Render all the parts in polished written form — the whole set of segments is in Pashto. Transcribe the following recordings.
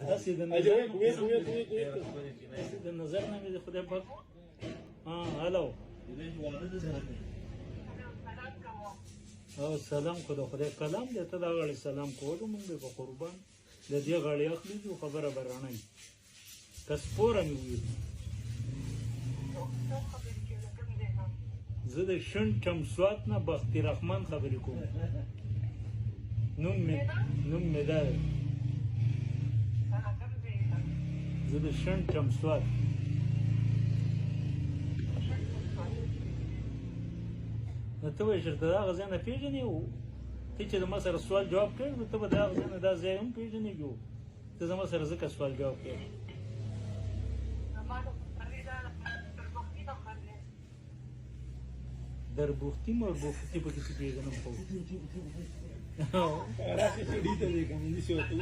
هسې د نظر، هسې د نظر نه مې د خدای پاک. ها، هلو او سلام خو د خدای کلام دی، ته دا غاړې سلام کولو، مونږ به په قربان د دې غاړې اخلي ځو، خبره به رڼه وي. که سپوره مې وویل. زه د شن چمسوات نه بختي رحمان خبرې کوم، نوم مې دا دی. زه د شن چمسوات. نو ته به چېرته د هغه ځای نه پېژنې او ته چې د ما سره سوال جواب کوې، نو ته به د هغه ځای نه دا ځای هم پېژنې. جو ته زما سره ځکه سوال جواب کوې. در بوختي مر بوختي پکې څه پېژنم خو. راشي سړي ته دې کوم نشي وته.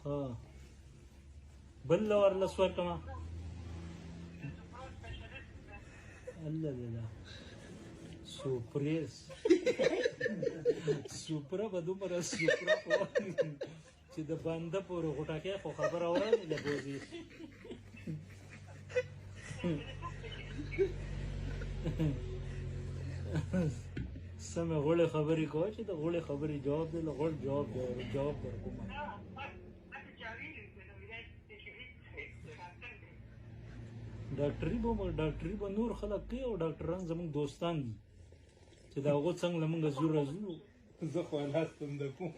ها، بل ورله سوال کومه. الله الله، سوپریس سوپره به دومره سوپره خو چې د بنده پورې غوټکې خو خبره وره له بوزي. سمې غوړې خبرې کوه چې د غوړې خبرې جواب دی، له غوړ جواب دی، جواب درکوم. ډاکټري به نور خلک کوي او ډاکټران زموږ دوستان دي چې د هغو څنګه له موږ زور راځو. زه خو لاس تنده کوم.